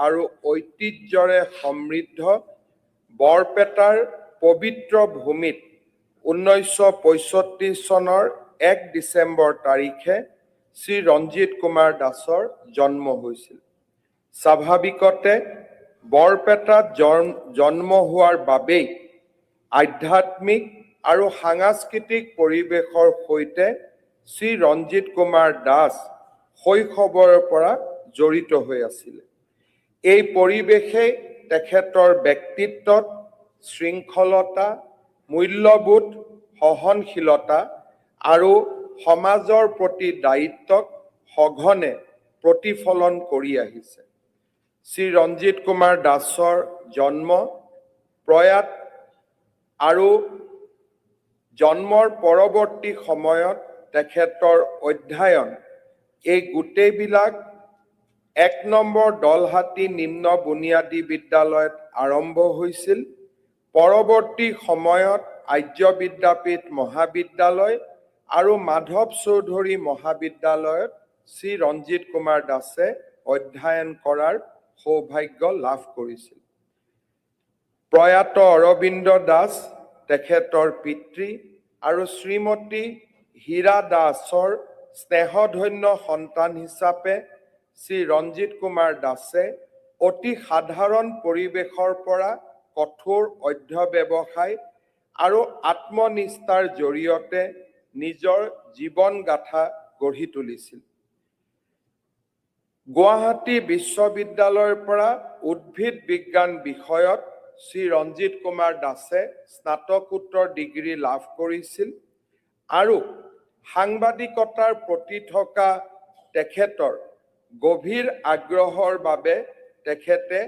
আৰু ঐতিহ্যৰে সমৃদ্ধ বৰপেটাৰ পবিত্ৰ ভূমিত 1965 চনৰ 1 ডিচেম্বৰ তাৰিখে শ্ৰী ৰঞ্জিত কুমাৰ দাসৰ জন্ম হৈছিল। স্বাভাৱিকতে বৰপেটাত জন্ম হোৱাৰ বাবেই আধ্যাত্মিক আৰু সাংস্কৃতিক পৰিৱেশৰ সৈতে শ্ৰী ৰঞ্জিত কুমাৰ দাস শৈশৱৰ পৰা জড়িত হৈ আছিল। এই পৰিৱেশেই তেখেতৰ ব্যক্তিত্বত শৃংখলতা, মূল্যবোধ, সহনশীলতা আৰু সমাজৰ প্ৰতি দায়িত্বক সঘনে প্ৰতিফলন কৰি আহিছে। শ্ৰী ৰঞ্জিত কুমাৰ দাসৰ জন্ম প্ৰয়াত আৰু জন্মৰ পৰৱৰ্তী সময়ত তেখেতৰ অধ্যয়ন, এই গোটেইবিলাক 1 নম্বৰ দলহাটী নিম্ন বুনিয়াদী বিদ্যালয়ত আৰম্ভ হৈছিল। পৰৱৰ্তী সময়ত আৰ্য বিদ্যাপীঠ মহাবিদ্যালয় আৰু মাধৱ চৌধুৰী মহাবিদ্যালয়ত শ্ৰী ৰঞ্জিত কুমাৰ দাসে অধ্যয়ন কৰাৰ সৌভাগ্য লাভ কৰিছিল। প্ৰয়াত অৰবিন্দ দাস, তেখেতৰ পিতৃ, আৰু শ্ৰীমতী হীৰা দাসৰ স্নেহধন্য সন্তান হিচাপে শ্ৰী ৰঞ্জিত কুমাৰ দাসে অতি সাধাৰণ পৰিৱেশৰ পৰা কঠোৰ অধ্যৱসায় আৰু আত্মনিষ্ঠাৰ জৰিয়তে নিজৰ জীৱন গাথা গঢ়ি তুলিছিল। গুৱাহাটী বিশ্ববিদ্যালয়ৰ পৰা উদ্ভিদ বিজ্ঞান বিষয়ত শ্ৰী ৰঞ্জিত কুমাৰ দাসে স্নাতকোত্তৰ ডিগ্ৰী লাভ কৰিছিল আৰু সাংবাদিকতাৰ প্ৰতি থকা তেখেতৰ গভীৰ আগ্ৰহৰ বাবে তেখেতে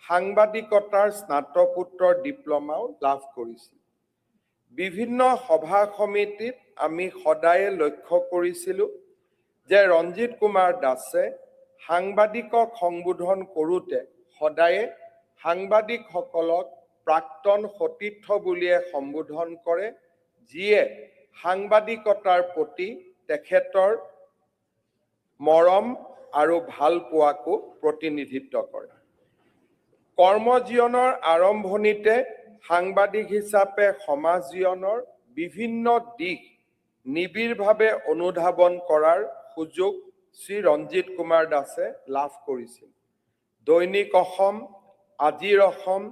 সাংবাদিকতাৰ স্নাতকোত্তৰ ডিপ্ল'মাও লাভ কৰিছিল। বিভিন্ন সভা সমিতিত আমি সদায়ে লক্ষ্য কৰিছিলোঁ যে ৰঞ্জিত কুমাৰ দাসে সাংবাদিকক সম্বোধন কৰোঁতে সদায়ে সাংবাদিকসকলক প্ৰাক্তন সতীৰ্থ বুলিয়ে সম্বোধন কৰে, যিয়ে সাংবাদিকতাৰ প্ৰতি তেখেতৰ মৰম আৰু ভালপোৱাকো প্ৰতিনিধিত্ব কৰে। কৰ্মজীৱনৰ আৰম্ভণিতে সাংবাদিক হিচাপে সমাজ জীৱনৰ বিভিন্ন দিশ নিবিড়ভাৱে অনুধাৱন কৰাৰ সুযোগ শ্ৰী ৰঞ্জিত কুমাৰ দাসে লাভ কৰিছিল। দৈনিক অসম, আজিৰ Assam,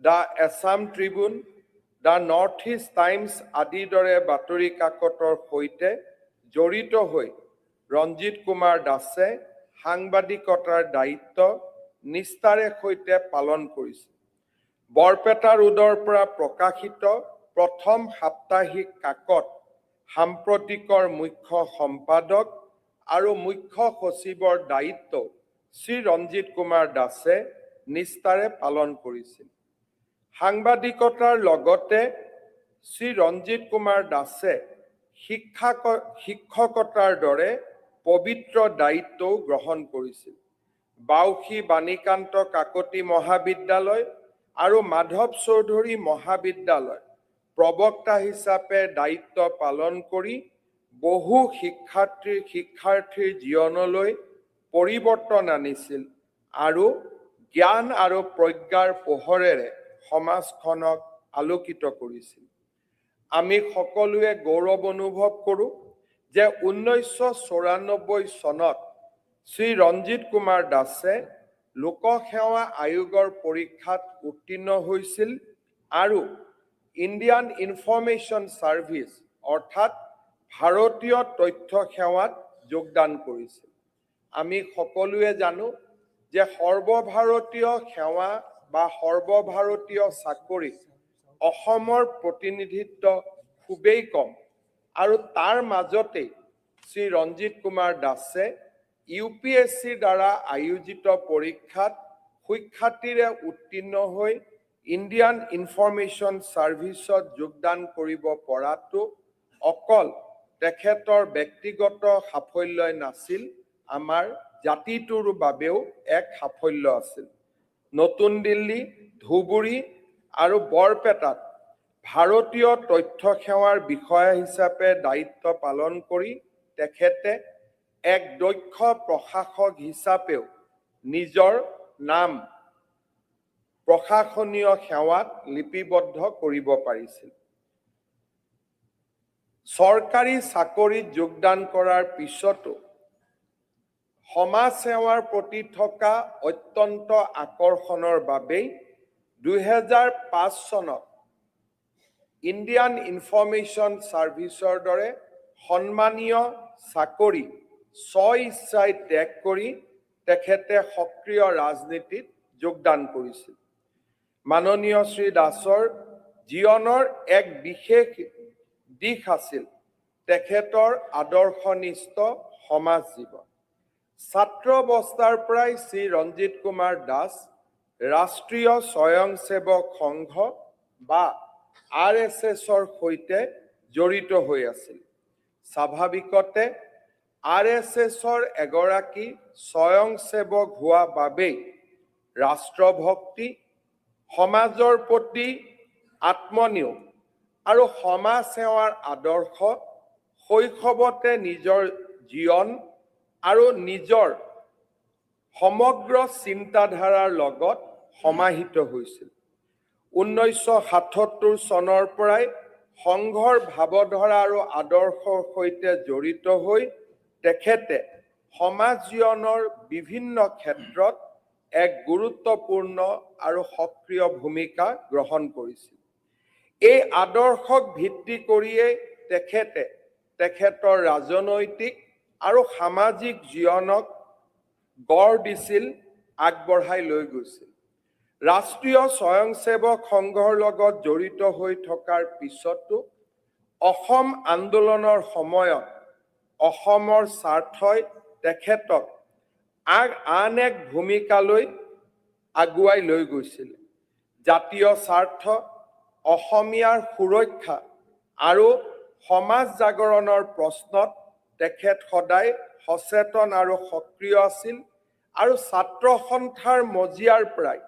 the Assam Tribune, the north east times আদিৰ দৰে বাতৰি কাকতৰ সৈতে জড়িত হৈ ৰঞ্জিত কুমাৰ দাসে সাংবাদিকতাৰ দায়িত্ব নিষ্ঠাৰে সৈতে পালন কৰিছিল। বৰপেটা ৰোডৰ পৰা প্ৰকাশিত প্ৰথম সাপ্তাহিক কাকত সাম্প্ৰতিকৰ মুখ্য সম্পাদক আৰু মুখ্য সচিবৰ দায়িত্ব শ্ৰী ৰঞ্জিত কুমাৰ দাসে নিষ্ঠাৰে পালন কৰিছিল। সাংবাদিকতাৰ লগতে শ্ৰী ৰঞ্জিত কুমাৰ দাসে শিক্ষকতাৰ দৰে পবিত্ৰ দায়িত্বও গ্ৰহণ কৰিছিল। বাউসী বাণীকান্ত কাকতি মহাবিদ্যালয় আৰু মাধৱ চৌধুৰী মহাবিদ্যালয় প্ৰবক্তা হিচাপে দায়িত্ব পালন কৰি বহু শিক্ষাৰ্থীৰ জীৱনলৈ পৰিৱৰ্তন আনিছিল আৰু জ্ঞান আৰু প্ৰজ্ঞাৰ পোহৰেৰে সমাজখনক আলোকিত কৰিছিল। আমি সকলোৱে গৌৰৱ অনুভৱ কৰোঁ যে 1994 চনত শ্ৰী ৰঞ্জিত কুমাৰ দাসে লোকসেৱা আয়োগৰ পৰীক্ষাত উত্তীৰ্ণ হৈছিল আৰু ইণ্ডিয়ান ইনফৰমেশ্যন ছাৰ্ভিচ, অৰ্থাৎ ভাৰতীয় তথ্য সেৱাত যোগদান কৰিছিল। আমি সকলোৱে জানো যে সৰ্বভাৰতীয় সেৱা বা সৰ্বভাৰতীয় চাকৰিত অসমৰ প্ৰতিনিধিত্ব খুবেই কম আৰু তাৰ মাজতেই শ্ৰী ৰঞ্জিত কুমাৰ দাসে ইউপিএছচিৰ দ্বাৰা আয়োজিত পৰীক্ষাত সুখ্যাতিৰে উত্তীৰ্ণ হৈ ইণ্ডিয়ান ইনফৰমেশ্যন ছাৰ্ভিচত যোগদান কৰিব পৰাটো অকল তেখেতৰ ব্যক্তিগত সাফল্যই নাছিল, আমাৰ জাতিটোৰ বাবেও এক সাফল্য আছিল। নতুন দিল্লী, ধুবুৰী আৰু বৰপেটাত ভাৰতীয় তথ্য সেৱাৰ বিষয়া হিচাপে দায়িত্ব পালন কৰি তেখেতে এক দক্ষ প্ৰশাসক হিচাপেও নিজৰ নাম প্ৰশাসনীয় সেৱাত লিপিবদ্ধ কৰিব পাৰিছিল। চৰকাৰী চাকৰিত যোগদান কৰাৰ পিছতো সমাজ সেৱাৰ প্ৰতি থকা অত্যন্ত আকৰ্ষণৰ বাবেই 2005 চনত ইণ্ডিয়ান ইনফৰমেশ্যন ছাৰ্ভিচৰ দৰে সন্মানীয় চাকৰি স্ব ইচ্ছাই ত্যাগ কৰি তেখেতে সক্ৰিয় ৰাজনীতিত যোগদান কৰিছিল। মাননীয় শ্ৰী দাসৰ জীৱনৰ এক বিশেষ দিশ আছিল তেখেতৰ আদৰ্শনিষ্ঠ সমাজ জীৱন। ছাত্ৰ অৱস্থাৰ পৰাই শ্ৰী ৰঞ্জিত কুমাৰ দাস ৰাষ্ট্ৰীয় স্বয়ংসেৱক সংঘ বা আৰএছএছৰ সৈতে জড়িত হৈ আছিল। স্বাভাৱিকতে আৰএছএছৰ এগৰাকী স্বয়ংসেৱক হোৱা বাবেই ৰাষ্ট্ৰভক্তি, সমাজৰ প্ৰতি আত্মনিয়োগ আৰু সমাজ সেৱাৰ আদৰ্শ শৈশৱতে নিজৰ জীৱন আৰু নিজৰ সমগ্ৰ চিন্তাধাৰাৰ লগত সমাহিত হৈছিল। 1977 চনৰ পৰাই সংঘৰ ভাৱধাৰা আৰু আদৰ্শৰ সৈতে জড়িত হৈ তেখেতে সমাজ জীৱনৰ বিভিন্ন ক্ষেত্ৰত এক গুৰুত্বপূৰ্ণ আৰু সক্ৰিয় ভূমিকা গ্ৰহণ কৰিছিল। এই আদৰ্শক ভিত্তি কৰিয়েই তেখেতে তেখেতৰ ৰাজনৈতিক আৰু সামাজিক জীৱনক গঢ় দিছিল, আগবঢ়াই লৈ গৈছিল। ৰাষ্ট্ৰীয় স্বয়ংসেৱক সংঘৰ লগত জড়িত হৈ থকাৰ পিছতো অসম আন্দোলনৰ সময়ত অসমৰ স্বাৰ্থই তেখেতক আন এক ভূমিকালৈ আগুৱাই লৈ গৈছিল। জাতীয় স্বাৰ্থ, অসমীয়াৰ সুৰক্ষা আৰু সমাজ জাগৰণৰ প্ৰশ্নত তেখেত সদায় সচেতন আৰু সক্ৰিয় আছিল আৰু ছাত্ৰ সন্থাৰ মজিয়াৰ পৰাই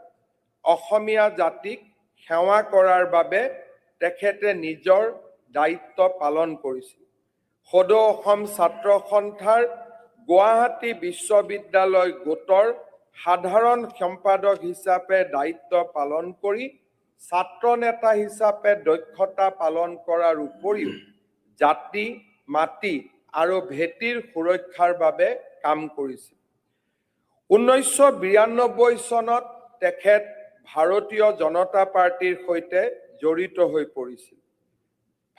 অসমীয়া জাতিক সেৱা কৰাৰ বাবে তেখেতে নিজৰ দায়িত্ব পালন কৰিছিল। সদৌ অসম ছাত্ৰ সন্থাৰ গুৱাহাটী বিশ্ববিদ্যালয় গোটৰ সাধাৰণ সম্পাদক হিচাপে দায়িত্ব পালন কৰি ছাত্ৰ নেতা হিচাপে দক্ষতা পালন কৰাৰ উপৰিও জাতি, মাটি আৰু ভেটিৰ সুৰক্ষাৰ বাবে কাম কৰিছিল। 1992 চনত তেখেত ভাৰতীয় জনতা পাৰ্টীৰ সৈতে জড়িত হৈ পৰিছিল।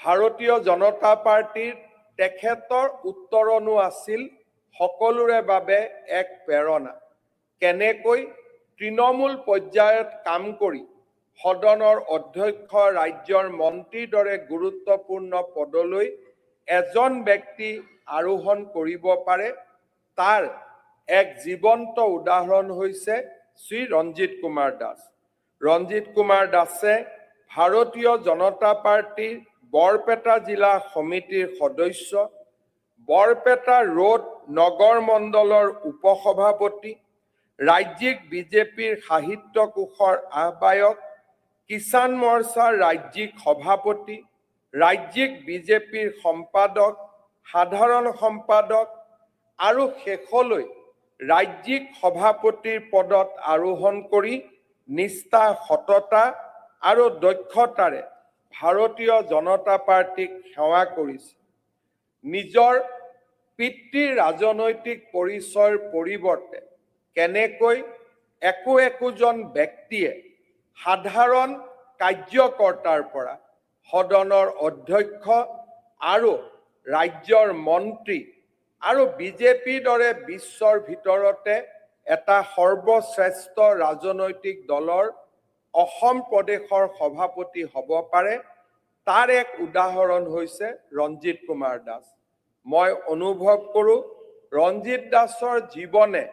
ভাৰতীয় জনতা পাৰ্টীৰ তেখেতৰ উত্তৰণো আছিল সকলোৰে বাবে এক প্ৰেৰণা। কেনেকৈ তৃণমূল পৰ্যায়ত কাম কৰি সদনৰ অধ্যক্ষ, ৰাজ্যৰ মন্ত্ৰীৰ দৰে গুৰুত্বপূৰ্ণ পদলৈ এজন ব্যক্তি আৰোহণ কৰিব পাৰে, তাৰ এক জীৱন্ত উদাহৰণ হৈছে শ্ৰী ৰঞ্জিত কুমাৰ দাস। ৰঞ্জিত কুমাৰ দাসে ভাৰতীয় জনতা পাৰ্টীৰ বৰপেটা জিলা সমিতিৰ সদস্য, বৰপেটা ৰোড নগৰ মণ্ডলৰ উপসভাপতি, ৰাজ্যিক বিজেপিৰ সাহিত্য কোষৰ আহ্বায়ক, কিষাণ মৰ্চাৰ ৰাজ্যিক সভাপতি, ৰাজ্যিক বিজেপিৰ সম্পাদক, সাধাৰণ সম্পাদক আৰু শেষলৈ ৰাজ্যিক সভাপতিৰ পদত আৰোহণ কৰি নিষ্ঠা, সততা আৰু দক্ষতাৰে ভাৰতীয় জনতা পাৰ্টীক সেৱা কৰিছে। নিজৰ পিতৃৰ ৰাজনৈতিক পৰিচয়ৰ পৰিৱৰ্তে কেনেকৈ একো একোজন ব্যক্তিয়ে সাধাৰণ কাৰ্যকৰ্তাৰ পৰা সদনৰ অধ্যক্ষ আৰু ৰাজ্যৰ মন্ত্ৰী আৰু বিজেপিৰ দৰে বিশ্বৰ ভিতৰতে এটা সৰ্বশ্ৰেষ্ঠ ৰাজনৈতিক দলৰ অসম প্ৰদেশৰ সভাপতি হ'ব পাৰে, তাৰ এক উদাহৰণ হৈছে ৰঞ্জিত কুমাৰ দাস। মই অনুভৱ কৰোঁ ৰঞ্জিত দাসৰ জীৱনে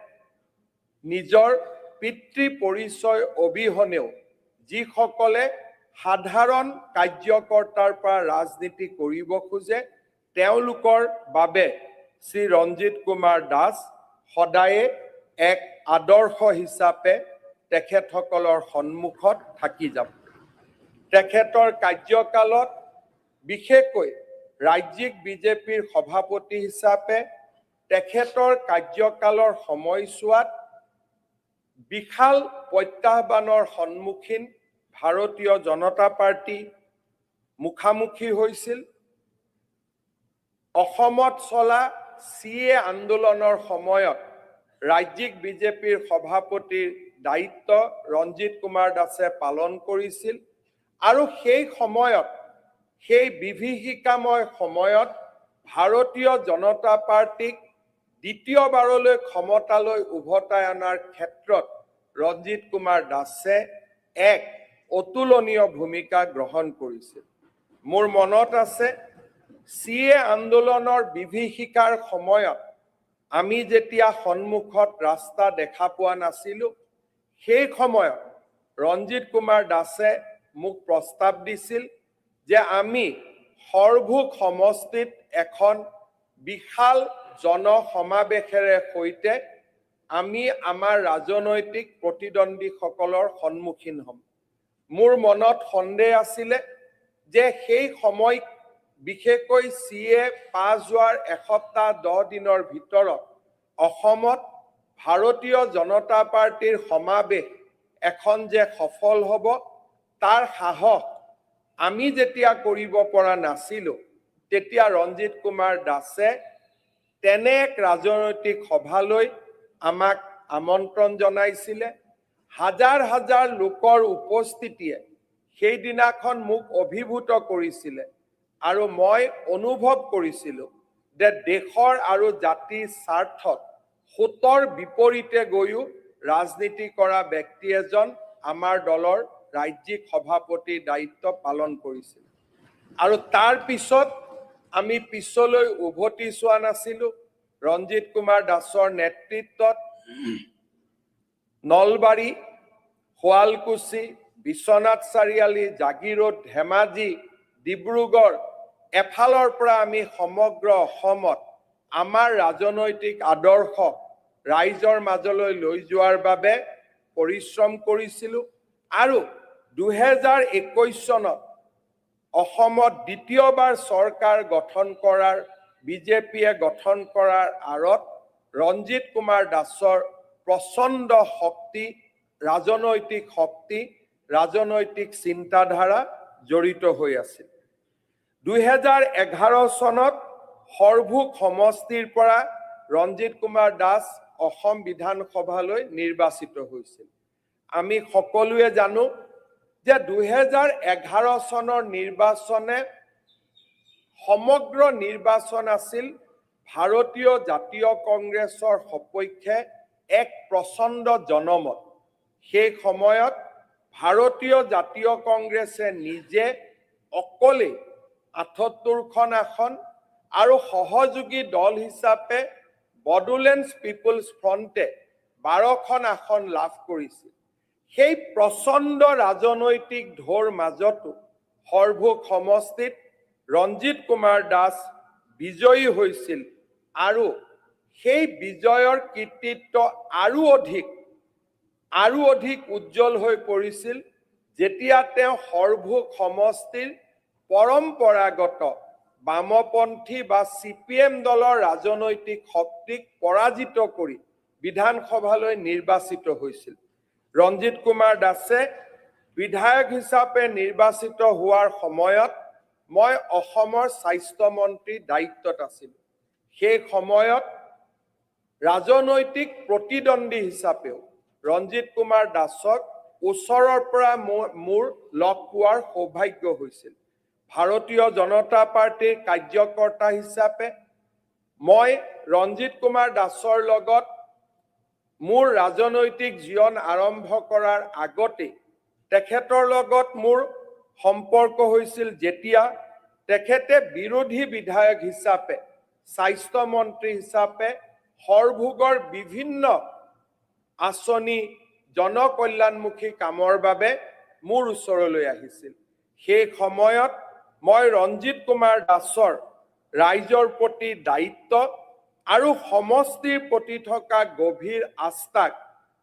নিজৰ পিতৃ পৰিচয় অবিহনেও যিসকলে সাধাৰণ কাৰ্যকৰ্তাৰ পৰা ৰাজনীতি কৰিব খোজে তেওঁলোকৰ বাবে শ্ৰী ৰঞ্জিত কুমাৰ দাস সদায়ে এক আদৰ্শ হিচাপে তেখেতসকলৰ সন্মুখত থাকি যাব। তেখেতৰ কাৰ্যকালত বিশেষকৈ ৰাজ্যিক বিজেপিৰ সভাপতি হিচাপে তেখেতৰ কাৰ্যকালৰ সময়ছোৱাত বিশাল প্ৰত্যাহ্বানৰ সন্মুখীন ভাৰতীয় জনতা পাৰ্টী মুখামুখি হৈছিল। অসমত চলা চি এ আন্দোলনৰ সময়ত ৰাজ্যিক বিজেপিৰ সভাপতিৰ দায়িত্ব ৰঞ্জিত কুমাৰ দাসে পালন কৰিছিল আৰু সেই সময়ত, সেই বিভীষিকাময় সময়ত ভাৰতীয় জনতা পাৰ্টীক দ্বিতীয়বাৰলৈ ক্ষমতালৈ উভতাই অনাৰ ক্ষেত্ৰত ৰঞ্জিত কুমাৰ দাসে এক অতুলনীয় ভূমিকা গ্ৰহণ কৰিছিল। মোৰ মনত আছে, চি এ আন্দোলনৰ বিভীষিকাৰ সময়ত আমি যেতিয়া সন্মুখত ৰাস্তা দেখা পোৱা নাছিলো, সেই সময়ত ৰঞ্জিত কুমাৰ দাসে মোক প্ৰস্তাৱ দিছিল যে আমি সৰভোগ সমষ্টিত এখন বিশাল জনসমাৱেশেৰে সৈতে আমি আমাৰ ৰাজনৈতিক প্ৰতিদ্বন্দ্বীসকলৰ সন্মুখীন হ'ম। মোৰ মনত সন্দেহ আছিলে যে সেই সময়, বিশেষকৈ চি এ পাছ হোৱাৰ এসপ্তাহ 10 দিনৰ ভিতৰত অসমত ভাৰতীয় জনতা পাৰ্টীৰ সমাৱেশ এখন যে সফল হ'ব, তাৰ সাহস আমি যেতিয়া কৰিব পৰা নাছিলো, তেতিয়া ৰঞ্জিত কুমাৰ দাসে তেনে এক ৰাজনৈতিক সভালৈ আমাক আমন্ত্ৰণ জনাইছিলে। হাজাৰ হাজাৰ লোকৰ উপস্থিতিয়ে সেইদিনাখন মোক অভিভূত কৰিছিলে আৰু মই অনুভৱ কৰিছিলো যে দেশৰ আৰু জাতিৰ স্বাৰ্থত সোঁতৰ বিপৰীতে গৈও ৰাজনীতি কৰা ব্যক্তি এজন আমাৰ দলৰ ৰাজ্যিক সভাপতিৰ দায়িত্ব পালন কৰিছিল। আৰু তাৰ পিছত আমি পিছলৈ উভতি চোৱা নাছিলো। ৰঞ্জিত কুমাৰ দাসৰ নেতৃত্বত নলবাৰী, শুৱালকুছি, বিশ্বনাথ চাৰিআলি, জাগিৰোড, ধেমাজি, ডিব্ৰুগড়, এফালৰ পৰা আমি সমগ্ৰ অসমত আমাৰ ৰাজনৈতিক আদৰ্শ ৰাইজৰ মাজলৈ লৈ যোৱাৰ বাবে পৰিশ্ৰম কৰিছিলো আৰু 2021 চনত অসমত দ্বিতীয়বাৰ চৰকাৰ গঠন কৰাৰ, বিজেপিয়ে গঠন কৰাৰ আঁৰত ৰঞ্জিত কুমাৰ দাসৰ প্ৰচণ্ড শক্তি, ৰাজনৈতিক শক্তি, ৰাজনৈতিক চিন্তাধাৰা জড়িত হৈ আছিল। 2011 চনত সৰভোগ সমষ্টিৰ পৰা ৰঞ্জিত কুমাৰ দাস অসম বিধানসভালৈ নিৰ্বাচিত হৈছিল। আমি সকলোৱে জানো যে 2011 চনৰ নিৰ্বাচনে, সমগ্ৰ নিৰ্বাচন আছিল ভাৰতীয় জাতীয় কংগ্ৰেছৰ সপক্ষে এক প্ৰচণ্ড জনমত। সেই সময়ত ভাৰতীয় জাতীয় কংগ্ৰেছে নিজে অকলেই 78খন আসন আৰু সহযোগী দল হিচাপে বডোলেণ্ড পিপুলছ ফ্ৰণ্টে 12খন আসন লাভ কৰিছিল। সেই প্ৰচণ্ড ৰাজনৈতিক ঢৌৰ মাজতো সৰভোগ সমষ্টিত ৰঞ্জিত কুমাৰ দাস বিজয়ী হৈছিল আৰু সেই বিজয়ৰ কৃতিত্ব আৰু অধিক উজ্জ্বল হৈ পৰিছিল যেতিয়া তেওঁ সৰভোগ সমষ্টিৰ পৰম্পৰাগত বামপন্থী বা চিপিএম দলৰ ৰাজনৈতিক শক্তিক পৰাজিত কৰি বিধানসভালৈ নিৰ্বাচিত হৈছিল। ৰঞ্জিত কুমাৰ দাসে বিধায়ক হিচাপে নিৰ্বাচিত হোৱাৰ সময়ত মই অসমৰ স্বাস্থ্যমন্ত্ৰীৰ দায়িত্বত আছিলোঁ। সেই সময়ত ৰাজনৈতিক প্ৰতিদ্বন্দ্বী হিচাপেও ৰঞ্জিত কুমাৰ দাসক ওচৰৰ পৰা মোৰ লগ পোৱাৰ সৌভাগ্য হৈছিল। ভাৰতীয় জনতা পাৰ্টীৰ কাৰ্যকৰ্তা হিচাপে মই ৰঞ্জিত কুমাৰ দাসৰ লগত মোৰ ৰাজনৈতিক জীৱন আৰম্ভ কৰাৰ আগতেই তেখেতৰ লগত মোৰ সম্পৰ্ক হৈছিল, যেতিয়া তেখেতে বিৰোধী বিধায়ক হিচাপে, স্বাস্থ্যমন্ত্ৰী হিচাপে সৰভোগৰ বিভিন্ন আঁচনি, জনকল্যাণমুখী কামৰ বাবে মোৰ ওচৰলৈ আহিছিল। সেই সময়ত মই ৰঞ্জিত কুমাৰ দাসৰ ৰাইজৰ প্ৰতি দায়িত্ব আৰু সমষ্টিৰ প্ৰতি থকা গভীৰ আস্থাক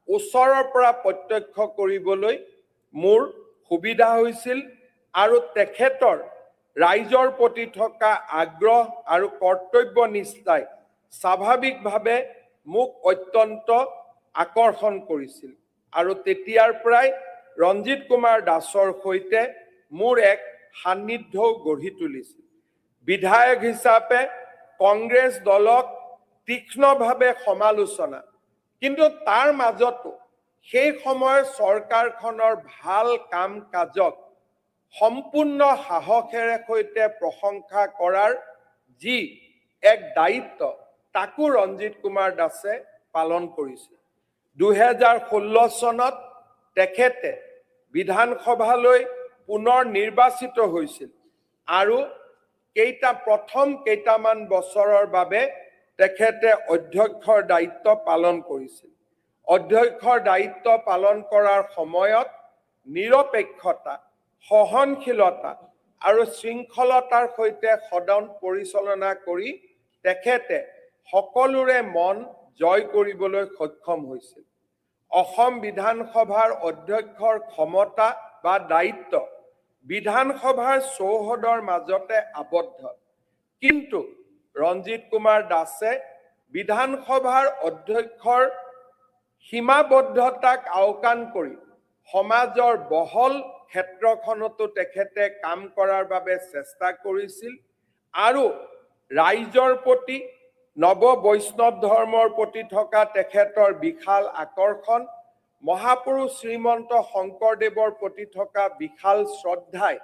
ওচৰৰ পৰা প্ৰত্যক্ষ কৰিবলৈ মোৰ সুবিধা হৈছিল আৰু তেখেতৰ ৰাইজৰ প্ৰতি থকা আগ্ৰহ আৰু কৰ্তব্য নিষ্ঠাই স্বাভাৱিকভাৱে মোক অত্যন্ত আকৰ্ষণ কৰিছিল। আৰু তেতিয়াৰ পৰাই ৰঞ্জিত কুমাৰ দাসৰ সৈতে মোৰ এক সান্নিধ্যও গঢ়ি তুলিছিল। বিধায়ক হিচাপে কংগ্ৰেছ দলক তীক্ষ্ণভাৱে সমালোচনা, কিন্তু তাৰ মাজতো সেই সময়ৰ চৰকাৰখনৰ ভাল কাম কাজক সম্পূৰ্ণ সাহসেৰে সৈতে প্ৰশংসা কৰাৰ যি এক দায়িত্ব, তাকো ৰঞ্জিত কুমাৰ দাসে পালন কৰিছিল। 2016 চনত তেখেতে বিধানসভালৈ পুনৰ নিৰ্বাচিত হৈছিল আৰু প্ৰথম কেইটামান বছৰৰ বাবে তেখেতে অধ্যক্ষৰ দায়িত্ব পালন কৰিছিল। অধ্যক্ষৰ দায়িত্ব পালন কৰাৰ সময়ত নিৰপেক্ষতা, সহনশীলতা আৰু শৃংখলতাৰ সৈতে সদন পৰিচালনা কৰি তেখেতে সকলোৰে মন জয় কৰিবলৈ সক্ষম হৈছিল। অসম বিধানসভাৰ অধ্যক্ষৰ ক্ষমতা বা দায়িত্ব বিধানসভাৰ চৌহদৰ মাজতে আবদ্ধ, কিন্তু ৰঞ্জিত কুমাৰ দাসে বিধানসভাৰ অধ্যক্ষৰ সীমাবদ্ধতাক আওকাণ কৰি সমাজৰ বহল ক্ষেত্ৰখনতো তেখেতে কাম কৰাৰ বাবে চেষ্টা কৰিছিল আৰু ৰাইজৰ প্ৰতি, নৱ বৈষ্ণৱ ধৰ্মৰ প্ৰতি থকা তেখেতৰ বিশাল আকৰ্ষণ, মহাপুৰুষ শ্ৰীমন্ত শংকৰদেৱৰ প্ৰতি থকা বিশাল শ্ৰদ্ধাই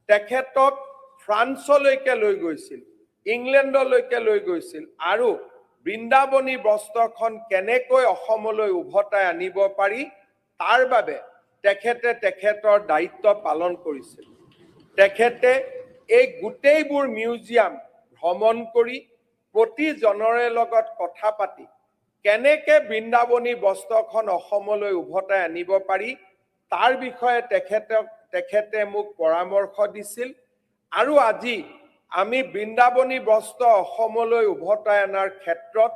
তেখেতক ফ্ৰান্সলৈকে লৈ গৈছিল, ইংলেণ্ডলৈকে লৈ গৈছিল আৰু বৃন্দাবনী বস্ত্ৰখন কেনেকৈ অসমলৈ উভতাই আনিব পাৰি তাৰ বাবে তেখেতে তেখেতৰ দায়িত্ব পালন কৰিছিল। তেখেতে এই গোটেইবোৰ মিউজিয়াম ভ্ৰমণ কৰি প্ৰতিজনৰে লগত কথা পাতি কেনেকে বৃন্দাবনী বস্ত্ৰখন অসমলৈ উভতাই আনিব পাৰি তাৰ বিষয়ে তেখেতে মোক পৰামৰ্শ দিছিল আৰু আজি আমি বৃন্দাবনী বস্ত্ৰ অসমলৈ উভতাই অনাৰ ক্ষেত্ৰত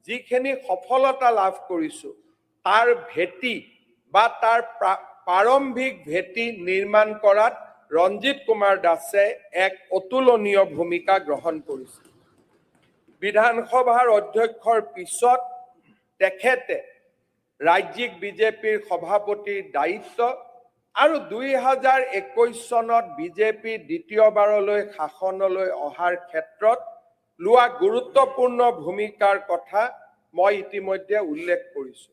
যিখিনি সফলতা লাভ কৰিছো, তাৰ ভেটি বা তাৰ প্ৰাৰম্ভিক ভেটি নিৰ্মাণ কৰাত ৰঞ্জিত কুমাৰ দাসে এক অতুলনীয় ভূমিকা গ্ৰহণ কৰিছিল। বিধানসভাৰ অধ্যক্ষৰ পিছত তেখেতে ৰাজ্যিক বিজেপিৰ সভাপতিৰ দায়িত্ব আৰু 2021 চনত বিজেপি দ্বিতীয়বাৰলৈ শাসনলৈ অহাৰ ক্ষেত্ৰত লোৱা গুৰুত্বপূৰ্ণ ভূমিকাৰ কথা মই ইতিমধ্যে উল্লেখ কৰিছো।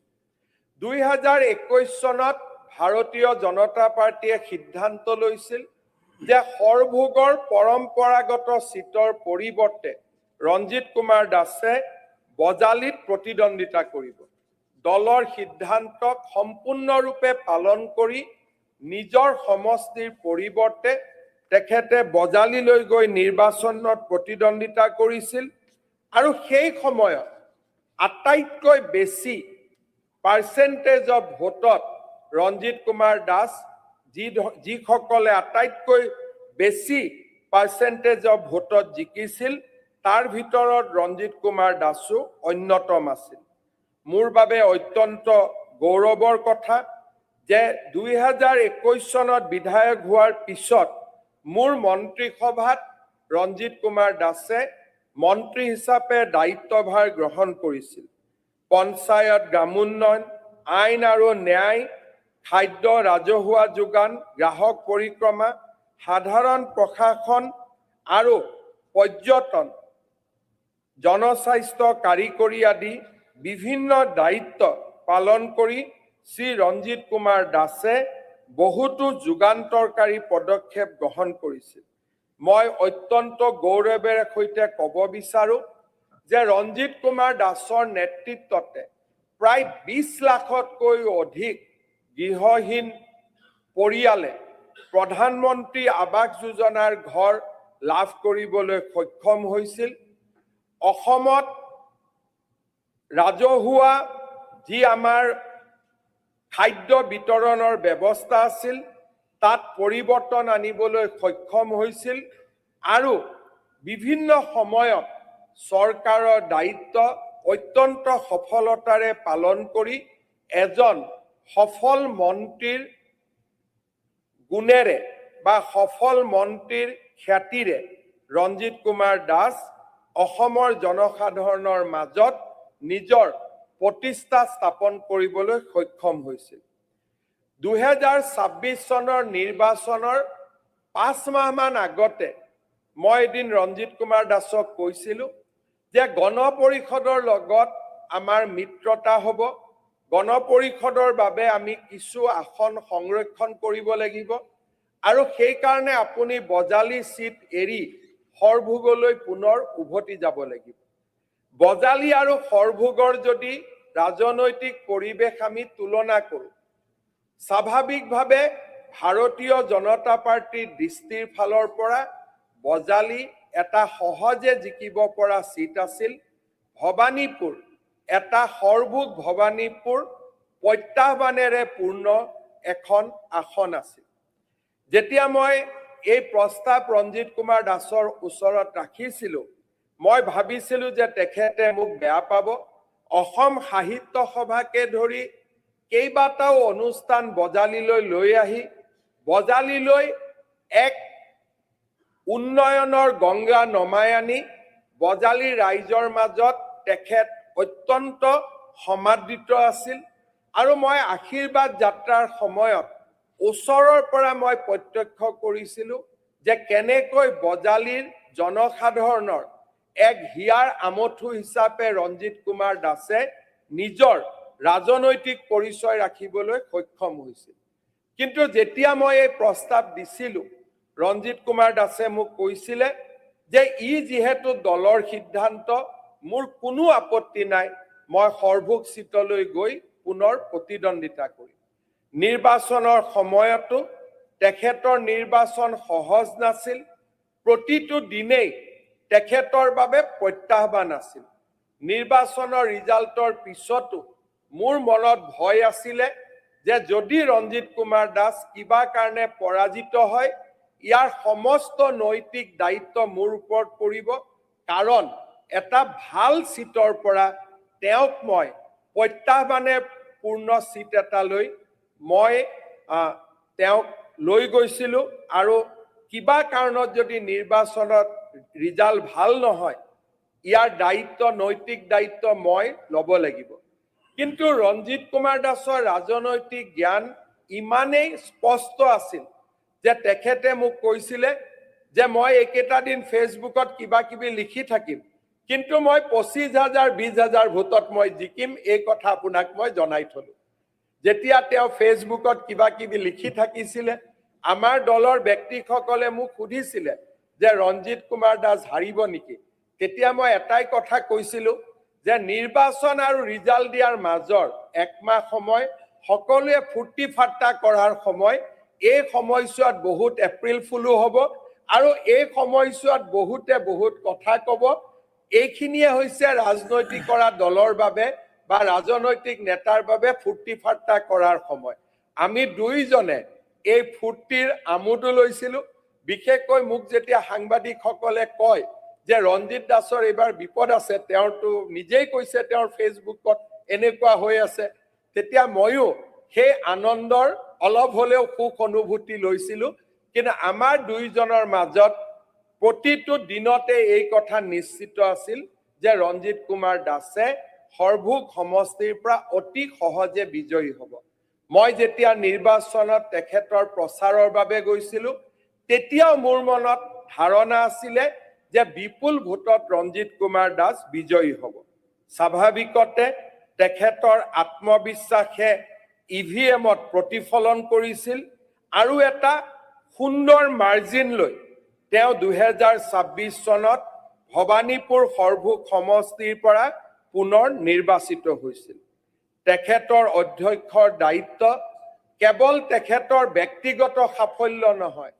2021 চনত ভাৰতীয় জনতা পাৰ্টীয়ে সিদ্ধান্ত লৈছিল যে সৰভোগৰ পৰম্পৰাগত চিটৰ পৰিৱৰ্তে ৰঞ্জিত কুমাৰ দাসে বজালীত প্ৰতিদ্বন্দ্বিতা কৰিব। দলৰ সিদ্ধান্তক সম্পূৰ্ণৰূপে পালন কৰি নিজৰ সমষ্টিৰ পৰিৱৰ্তে তেখেতে বজালীলৈ গৈ নিৰ্বাচনত প্ৰতিদ্বন্দ্বিতা কৰিছিল আৰু সেই সময়ত আটাইতকৈ বেছি পাৰ্চেণ্টেজ অফ ভোটত ৰঞ্জিত কুমাৰ দাস, যিসকলে আটাইতকৈ বেছি পাৰ্চেণ্টেজ অফ ভোটত জিকিছিল, তাৰ ভিতৰত ৰঞ্জিত কুমাৰ দাসো অন্যতম আছিল। মোৰ বাবে অত্যন্ত গৌৰৱৰ কথা যে 2021 চনত বিধায়ক হোৱাৰ পিছত মোৰ মন্ত্ৰীসভাত ৰঞ্জিত কুমাৰ দাসে মন্ত্ৰী হিচাপে দায়িত্বভাৰ গ্ৰহণ কৰিছিল। পঞ্চায়ত, গ্ৰামোন্নয়ন, আইন আৰু ন্যায়, খাদ্য, ৰাজহুৱা যোগান, গ্ৰাহক পৰিক্ৰমা, সাধাৰণ প্ৰশাসন আৰু পৰ্যটন, জনস্বাস্থ্য কাৰিকৰী আদি বিভিন্ন দায়িত্ব পালন কৰি শ্ৰী ৰঞ্জিত কুমাৰ দাসে বহুতো যুগান্তৰকাৰী পদক্ষেপ গ্ৰহণ কৰিছিল। মই অত্যন্ত গৌৰৱেৰে সৈতে ক'ব বিচাৰো যে ৰঞ্জিত কুমাৰ দাসৰ নেতৃত্বতে প্ৰায় 20 লাখতকৈও অধিক গৃহহীন পৰিয়ালে প্ৰধানমন্ত্ৰী আৱাস যোজনাৰ ঘৰ লাভ কৰিবলৈ সক্ষম হৈছিল। অসমত ৰাজহুৱা যি আমাৰ খাদ্য বিতৰণৰ ব্যৱস্থা আছিল, তাত পৰিৱৰ্তন আনিবলৈ সক্ষম হৈছিল আৰু বিভিন্ন সময়ত চৰকাৰৰ দায়িত্ব অত্যন্ত সফলতাৰে পালন কৰি এজন সফল মন্ত্ৰীৰ গুণেৰে বা সফল মন্ত্ৰীৰ খ্যাতিৰে ৰঞ্জিত কুমাৰ দাস অসমৰ জনসাধাৰণৰ মাজত নিজৰ প্ৰতিষ্ঠা স্থাপন কৰিবলৈ সক্ষম হৈছিল। 2026 চনৰ নিৰ্বাচনৰ 5 মাহমান আগতে মই এদিন ৰঞ্জিত কুমাৰ দাসক কৈছিলোঁ যে গণ পৰিষদৰ লগত আমাৰ মিত্ৰতা হ'ব, গণ পৰিষদৰ বাবে আমি কিছু আসন সংৰক্ষণ কৰিব লাগিব আৰু সেইকাৰণে আপুনি বজালী চিট এৰি সৰভোগলৈ পুনৰ উভতি যাব লাগিব। বজালী আৰু সৰভোগৰ যদি ৰাজনৈতিক পৰিৱেশ আমি তুলনা কৰোঁ, স্বাভাৱিকভাৱে ভাৰতীয় জনতা পাৰ্টীৰ দৃষ্টিৰ ফালৰ পৰা বজালী এটা সহজে জিকিব পৰা চিট আছিল। ভৱানীপুৰ এটা সৰভোগ ভৱানীপুৰ প্ৰত্যাহ্বানেৰে পূৰ্ণ এখন আসন আছিল। যেতিয়া মই এই প্ৰস্তাৱ ৰঞ্জিত কুমাৰ দাসৰ ওচৰত ৰাখিছিলোঁ, মই ভাবিছিলোঁ যে তেখেতে মোক বেয়া পাব। অসম সাহিত্য সভাকে ধৰি কেইবাটাও অনুষ্ঠান বজালীলৈ লৈ আহি বজালীলৈ এক উন্নয়নৰ গংগা নমাই আনি বজালী ৰাইজৰ মাজত তেখেত অত্যন্ত সমাদৃত আছিল আৰু মই আশীৰ্বাদ যাত্ৰাৰ সময়ত ওচৰৰ পৰা মই প্ৰত্যক্ষ কৰিছিলোঁ যে কেনেকৈ বজালীৰ জনসাধাৰণৰ এক হিয়াৰ আমঠু হিচাপে ৰঞ্জিত কুমাৰ দাসে নিজৰ ৰাজনৈতিক পৰিচয় ৰাখিবলৈ সক্ষম হৈছিল। কিন্তু যেতিয়া মই এই প্ৰস্তাৱ দিছিলোঁ, ৰঞ্জিত কুমাৰ দাসে মোক কৈছিলে যে ই যিহেতু দলৰ সিদ্ধান্ত, মোৰ কোনো আপত্তি নাই, মই সৰভোগ চিটলৈ গৈ পুনৰ প্ৰতিদ্বন্দ্বিতা কৰিম। নিৰ্বাচনৰ সময়তো তেখেতৰ নিৰ্বাচন সহজ নাছিল। প্ৰতিটো দিনেই তেখেতৰ বাবে প্ৰত্যাহ্বান আছিল। নিৰ্বাচনৰ ৰিজাল্টৰ পিছতো মোৰ মনত ভয় আছিলে যে যদি ৰঞ্জিত কুমাৰ দাস কিবা কাৰণে পৰাজিত হয়, ইয়াৰ সমস্ত নৈতিক দায়িত্ব মোৰ ওপৰত পৰিব, কাৰণ এটা ভাল চিটৰ পৰা তেওঁক মই প্ৰত্যাহ্বানে পূৰ্ণ চিট এটালৈ মই তেওঁক লৈ গৈছিলোঁ আৰু কিবা কাৰণত যদি নিৰ্বাচনত ৰিজাল্ট ভাল নহয়, ইয়াৰ দায়িত্ব, নৈতিক দায়িত্ব মই ল'ব লাগিব। কিন্তু ৰঞ্জিত কুমাৰ দাসৰ ৰাজনৈতিক জ্ঞান ইমানেই স্পষ্ট আছিল যে তেখেতে মোক কৈছিলে যে মই এইকেইটা দিন ফেচবুকত কিবা কিবি লিখি থাকিম, কিন্তু মই 25 হাজাৰ, 20 হাজাৰ ভোটত মই জিকিম, এই কথা আপোনাক মই জনাই থলো। যেতিয়া তেওঁ ফেচবুকত কিবা কিবি লিখি থাকিছিলে, আমাৰ দলৰ ব্যক্তিসকলে মোক সুধিছিলে যে ৰঞ্জিত কুমাৰ দাস হাৰিব নেকি? তেতিয়া মই এটাই কথা কৈছিলো যে নিৰ্বাচন আৰু ৰিজাল্ট দিয়াৰ মাজৰ একমাহ সময় সকলোৱে ফূৰ্তি ফাৰ্তা কৰাৰ সময়। এই সময়ছোৱাত বহুত এপ্ৰিল ফুলো হ'ব আৰু এই সময়ছোৱাত বহুতে বহুত কথা ক'ব। এইখিনিয়ে হৈছে ৰাজনৈতিক কৰা দলৰ বাবে বা ৰাজনৈতিক নেতাৰ বাবে ফূৰ্তি ফাৰ্তা কৰাৰ সময়। আমি দুইজনে এই ফূৰ্তিৰ আমোদো লৈছিলো। বিশেষকৈ মোক যেতিয়া সাংবাদিকসকলে কয় যে ৰঞ্জিত দাসৰ এইবাৰ বিপদ আছে, তেওঁতো নিজেই কৈছে তেওঁৰ ফেচবুকত এনেকুৱা হৈ আছে, তেতিয়া ময়ো সেই আনন্দৰ অলপ হ'লেও সুখ অনুভূতি লৈছিলো। কিন্তু আমাৰ দুইজনৰ মাজত প্ৰতিটো দিনতে এই কথা নিশ্চিত আছিল যে ৰঞ্জিত কুমাৰ দাসে সৰভোগ সমষ্টিৰ পৰা অতি সহজে বিজয়ী হ'ব। মই যেতিয়া নিৰ্বাচনত তেখেতৰ প্ৰচাৰৰ বাবে গৈছিলো, তেতিয়াও মোৰ মনত ধাৰণা আছিলে যে বিপুল ভোটত ৰঞ্জিত কুমাৰ দাস বিজয়ী হ'ব। স্বাভাৱিকতে তেখেতৰ আত্মবিশ্বাসে ইভিএমত প্ৰতিফলন কৰিছিল আৰু এটা সুন্দৰ মাৰ্জিন লৈ তেওঁ 2026 চনত ভৱানীপুৰ সৰভোগ সমষ্টিৰ পৰা পুনৰ নিৰ্বাচিত হৈছিল। তেখেতৰ অধ্যক্ষৰ দায়িত্ব কেৱল তেখেতৰ ব্যক্তিগত সাফল্য নহয়,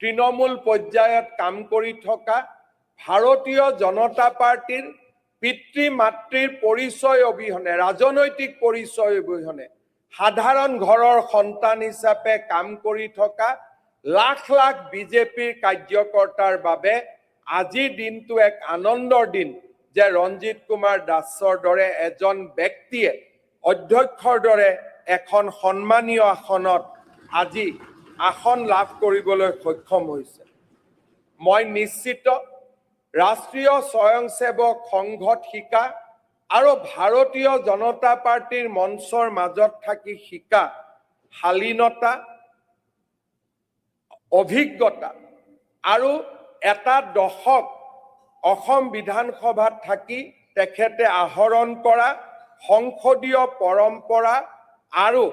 তৃণমূল পৰ্যায়ত কাম কৰি থকা ভাৰতীয় জনতা পাৰ্টীৰ পিতৃ মাতৃৰ পৰিচয় অবিহনে, ৰাজনৈতিক পৰিচয় অবিহনে সাধাৰণ ঘৰৰ সন্তান হিচাপে কাম কৰি থকা লাখ লাখ বিজেপিৰ কাৰ্যকৰ্তাৰ বাবে আজিৰ দিনটো এক আনন্দৰ দিন যে ৰঞ্জিত কুমাৰ দাসৰ দৰে এজন ব্যক্তিয়ে অধ্যক্ষৰ দৰে এখন সন্মানীয় আসনত আজি আসন লাভ কৰিবলৈ সক্ষম হৈছে। মই নিশ্চিত, ৰাষ্ট্ৰীয় স্বয়ংসেৱক সংঘত শিকা আৰু ভাৰতীয় জনতা পাৰ্টীৰ মঞ্চৰ মাজত থাকি শিকা শালীনতা, অভিজ্ঞতা আৰু এটা দশক অসম বিধানসভাত থাকি তেখেতে আহৰণ কৰা সংসদীয় পৰম্পৰা আৰু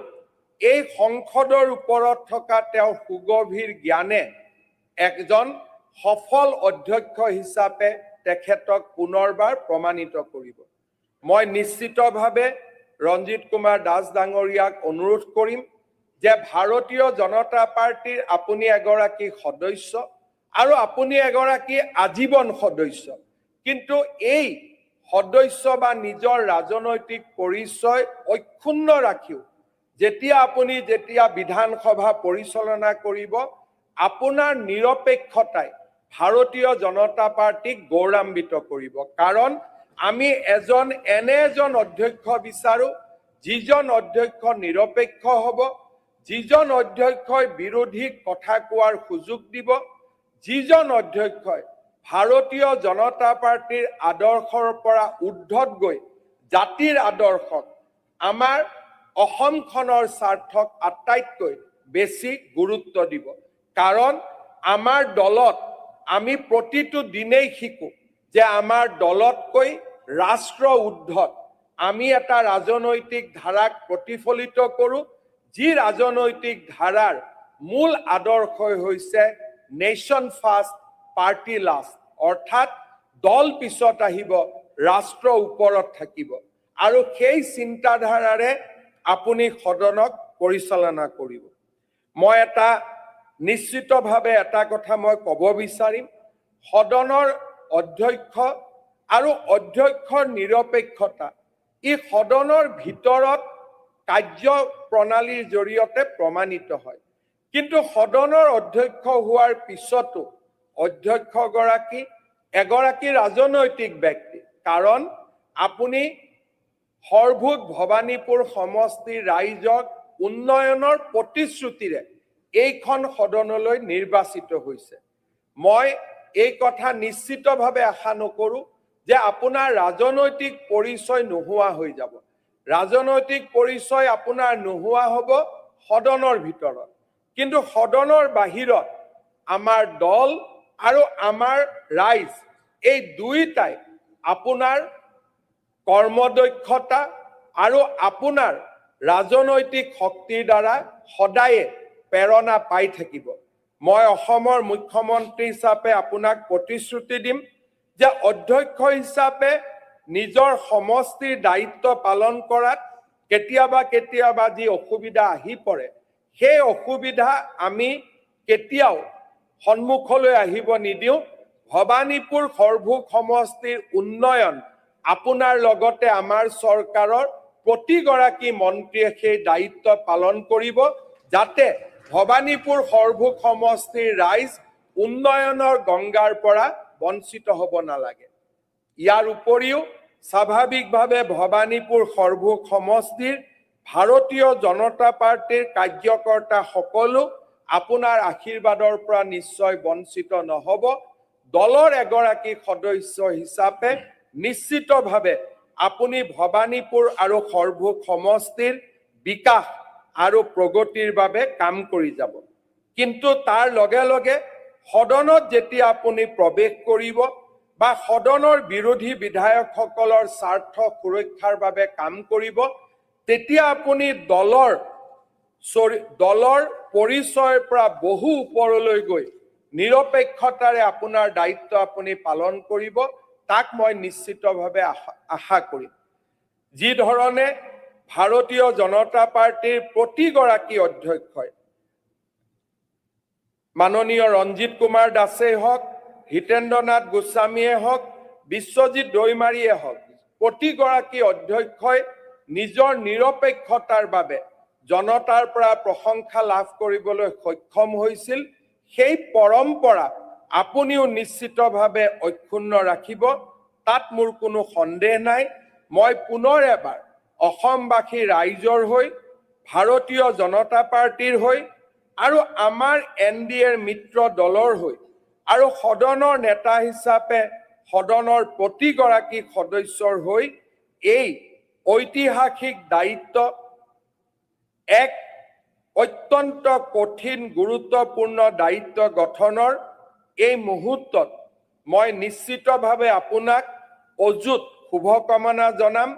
এই সংসদৰ ওপৰত থকা তেওঁৰ সুগভীৰ জ্ঞানে এজন সফল অধ্যক্ষ হিচাপে তেখেতক পুনৰবাৰ প্ৰমাণিত কৰিব। মই নিশ্চিতভাৱে ৰঞ্জিত কুমাৰ দাস ডাঙৰীয়াক অনুৰোধ কৰিম যে ভাৰতীয় জনতা পাৰ্টীৰ আপুনি এগৰাকী সদস্য আৰু আপুনি এগৰাকী আজীৱন সদস্য, কিন্তু এই সদস্য বা নিজৰ ৰাজনৈতিক পৰিচয় অক্ষুণ্ণ ৰাখিও যেতিয়া আপুনি যেতিয়া বিধানসভা পৰিচালনা কৰিব, আপোনাৰ নিৰপেক্ষতাই ভাৰতীয় জনতা পাৰ্টীক গৌৰৱান্বিত কৰিব। কাৰণ আমি এনে এজন অধ্যক্ষ বিচাৰো যিজন অধ্যক্ষ নিৰপেক্ষ হ'ব, যিজন অধ্যক্ষই বিৰোধীক কথা কোৱাৰ সুযোগ দিব, যিজন অধ্যক্ষই ভাৰতীয় জনতা পাৰ্টীৰ আদৰ্শৰ পৰা ঊৰ্ধত গৈ জাতিৰ আদৰ্শক, আমাৰ অসমখনৰ স্বাৰ্থক আটাইতকৈ বেছি গুৰুত্ব দিব। কাৰণ আমাৰ দলত আমি প্ৰতিটো দিনেই শিকো যে আমাৰ দলতকৈ ৰাষ্ট্ৰ ঊৰ্ধত আমি এটা ৰাজনৈতিক ধাৰাক প্ৰতিফলিত কৰোঁ, যি ৰাজনৈতিক ধাৰাৰ মূল আদৰ্শই হৈছে নেশ্যন ফাৰ্ষ্ট, পাৰ্টি লাষ্ট, অৰ্থাৎ দল পিছত আহিব, ৰাষ্ট্ৰ ওপৰত থাকিব। আৰু সেই চিন্তাধাৰাৰে আপুনি সদনক পৰিচালনা কৰিব। মই এটা নিশ্চিতভাৱে এটা কথা মই ক'ব বিচাৰিম, সদনৰ অধ্যক্ষ আৰু অধ্যক্ষৰ নিৰপেক্ষতা ই সদনৰ ভিতৰত কাৰ্য প্ৰণালীৰ জৰিয়তে প্ৰমাণিত হয়, কিন্তু সদনৰ অধ্যক্ষ হোৱাৰ পিছতো অধ্যক্ষগৰাকী এগৰাকী ৰাজনৈতিক ব্যক্তি। কাৰণ আপুনি সৰভোগ ভৱানীপুৰ সমষ্টিৰ ৰাইজক উন্নয়নৰ প্ৰতিশ্ৰুতিৰে এইখন সদনলৈ নিৰ্বাচিত হৈছে। মই এই কথা নিশ্চিতভাৱে আশা নকৰোঁ যে আপোনাৰ ৰাজনৈতিক পৰিচয় নোহোৱা হৈ যাব। ৰাজনৈতিক পৰিচয় আপোনাৰ নোহোৱা হ'ব সদনৰ ভিতৰত, কিন্তু সদনৰ বাহিৰত আমাৰ দল আৰু আমাৰ ৰাইজ এই দুয়োটাই আপোনাৰ কৰ্মদক্ষতা আৰু আপোনাৰ ৰাজনৈতিক শক্তিৰ দ্বাৰা সদায়ে প্ৰেৰণা পাই থাকিব। মই অসমৰ মুখ্যমন্ত্ৰী হিচাপে আপোনাক প্ৰতিশ্ৰুতি দিম যে অধ্যক্ষ হিচাপে নিজৰ সমষ্টিৰ দায়িত্ব পালন কৰাত কেতিয়াবা কেতিয়াবা যি অসুবিধা আহি পৰে, সেই অসুবিধা আমি কেতিয়াও সন্মুখলৈ আহিব নিদিওঁ। ভৱানীপুৰ সৰভোগ সমষ্টিৰ উন্নয়ন আপোনাৰ লগতে আমাৰ চৰকাৰৰ প্ৰতিগৰাকী মন্ত্ৰীয়ে সেই দায়িত্ব পালন কৰিব, যাতে ভৱানীপুৰ সৰভোগ সমষ্টিৰ ৰাইজ উন্নয়নৰ গংগাৰ পৰা বঞ্চিত হ'ব নালাগে। ইয়াৰ উপৰিও স্বাভাৱিকভাৱে ভৱানীপুৰ সৰভোগ সমষ্টিৰ ভাৰতীয় জনতা পাৰ্টীৰ কাৰ্যকৰ্তাসকলো আপোনাৰ আশীৰ্বাদৰ পৰা নিশ্চয় বঞ্চিত নহ'ব। দলৰ এগৰাকী সদস্য হিচাপে নিশ্চিতভাৱে আপুনি ভৱানীপুৰ আৰু সৰভোগ সমষ্টিৰ বিকাশ আৰু প্ৰগতিৰ বাবে কাম কৰি যাব। কিন্তু তাৰ লগে লগে সদনত যেতিয়া আপুনি প্ৰৱেশ কৰিব বা সদনৰ বিৰোধী বিধায়কসকলৰ স্বাৰ্থ সুৰক্ষাৰ বাবে কাম কৰিব, তেতিয়া আপুনি দলৰ পৰিচয়ৰ পৰা বহু ওপৰলৈ গৈ নিৰপেক্ষতাৰে আপোনাৰ দায়িত্ব আপুনি পালন কৰিব, তাক মই নিশ্চিতভাৱে আশা কৰিম। যি ধৰণে ভাৰতীয় জনতা পাৰ্টীৰ প্ৰতিগৰাকী অধ্যক্ষই, মাননীয় ৰঞ্জিত কুমাৰ দাসেই হওক, হিতেন্দ্ৰ নাথ গোস্বামীয়ে হওক, বিশ্বজিৎ দৈমাৰীয়ে হওক, প্ৰতিগৰাকী অধ্যক্ষই নিজৰ নিৰপেক্ষতাৰ বাবে জনতাৰ পৰা প্ৰশংসা লাভ কৰিবলৈ সক্ষম হৈছিল, সেই পৰম্পৰা আপুনিও নিশ্চিতভাৱে অক্ষুণ্ণ ৰাখিব, তাত মোৰ কোনো সন্দেহ নাই। মই পুনৰ এবাৰ অসমবাসী ৰাইজৰ হৈ, ভাৰতীয় জনতা পাৰ্টীৰ হৈ আৰু আমাৰ এন ডি এৰ মিত্ৰ দলৰ হৈ আৰু সদনৰ নেতা হিচাপে সদনৰ প্ৰতিগৰাকী সদস্যৰ হৈ এই ঐতিহাসিক দায়িত্ব এক অত্যন্ত কঠিন, গুৰুত্বপূৰ্ণ দায়িত্ব গঠনৰ এই মুহূৰ্তত মই নিশ্চিতভাৱে আপোনাক অযুত শুভকামনা জনাম।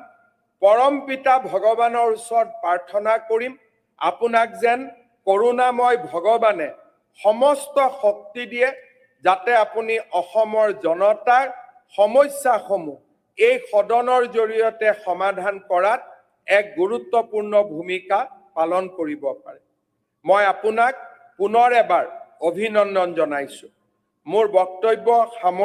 পৰম পিতা ভগৱানৰ ওচৰত প্ৰাৰ্থনা কৰিম, আপোনাক যেন কৰুণাময় ভগৱানে সমস্ত শক্তি দিয়ে, যাতে আপুনি অসমৰ জনতাৰ সমস্যাসমূহ এই সদনৰ জৰিয়তে সমাধান কৰাত এক গুৰুত্বপূৰ্ণ ভূমিকা পালন কৰিব পাৰে। মই আপোনাক পুনৰ এবাৰ অভিনন্দন জনাইছো। মোৰ বক্তব্য সামৰি